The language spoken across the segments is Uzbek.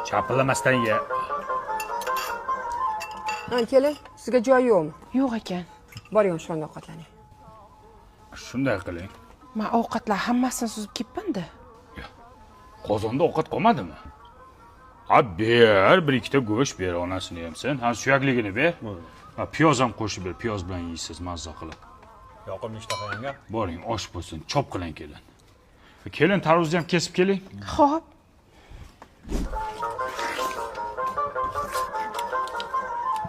Chapillamasdan ye. Ha, kelin, sizga joy yo'qmi? Yo'q ekan. Boring oshxonada ovqatlaning. Shunday qiling. Man ovqatlar hammasini suzib ketibman-da. Qozonda ovqat qolmadimi? Ha, ber, bir ikkita go'sht ber, onasini ham sen. Ha, suyakligini ber. Ha, piyoz ham qo'shib ber, piyoz bilan yeysiz mazza qilib. Yoqimli ishtaha yanga. Boring, osh bo'lsin, chop qiling kelin. Kelin, tarvuzni ham kesib keling. Xo'p.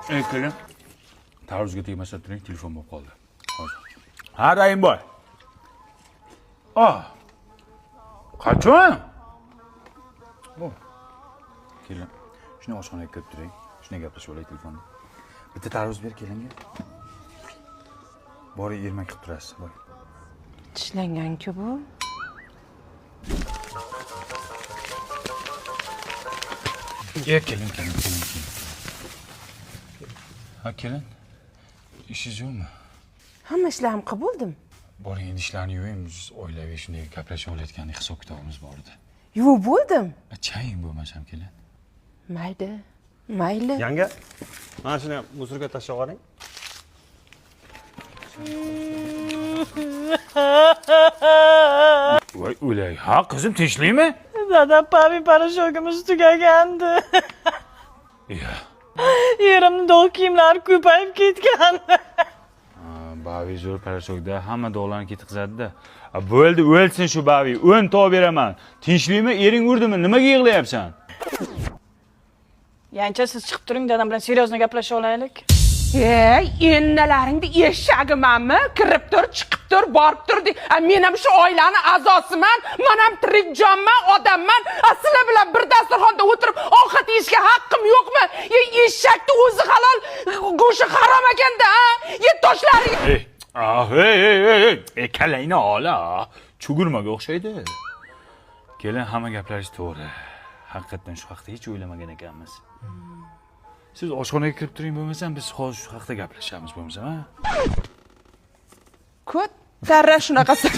Ey kelin. Tarvuzga tegmasdan turing, telefon bo'lib qoldi. Hozir. Ha, Rahimboy. Ah. Qachon? Bu. Kelin, shuni oshxonaga kirib turing. Shunday gaplashib olay telefonda. Bitta tarvuz ber kelinga. Boring, ermak qilib turasiz, boring. Tishlangan-ku bu. Ey kelin, kelin, kelin, kelin. Ha, kelin. Ishingiz yo'qmi? Hamma ishlarimni qilib bo'ldim. Boring, idishlarni yuving, biz oilaviy shunday gaplashib olayotgan hisob kitobimiz bor edi. Yuvib bo'ldim. Chaying bo'lmasam kelin. Mayli, mayli. Yanga, mana shuni ham musorga tashlab yuboring. Voy o'lay. Ha, qizim tinchlikmi? Dadam, pavi parashogimiz tugagandi. Iya. Yerimni dog' kiyimlari ko'payib ketgan. Bavi zo'r parashokda hamma dog'larni ketqizadi-da. Bo'ldi, o'lsin shu Bavi. 10 ta beraman. Tinchlikmi? Ering urdimi? Nimaga yig'layapsan? Yancha, siz chiqib turing, dadam bilan серьезно gaplashib olaylik. Ey, ennalaringni eshagimanmi? Kirib tur, chiqib tur, borib tur. Men ham shu oilani a'zosiman. Men ham tirik jonman, odamman. Sizlar bilan bir dasturxonda o'tirib ovqat yeyishga haqqim yo'qmi? Ey, eshakni o'zi halol, go'shti harom ekanda, ha? Ye toshlaring. Ey, ah, ey, ey, ey, ey. Ey, kallangni ol, ha. Chugurmaga o'xshaydi. Kelin, hamma gaplaringiz to'g'ri. Haqiqatan shu haqda hech o'ylamagan ekanmiz. Siz oshxonaga kirib turing bo'lmasam, biz hozir shu haqda gaplashamiz bo'lmasam, ha? Ko'tarra shunaqasi.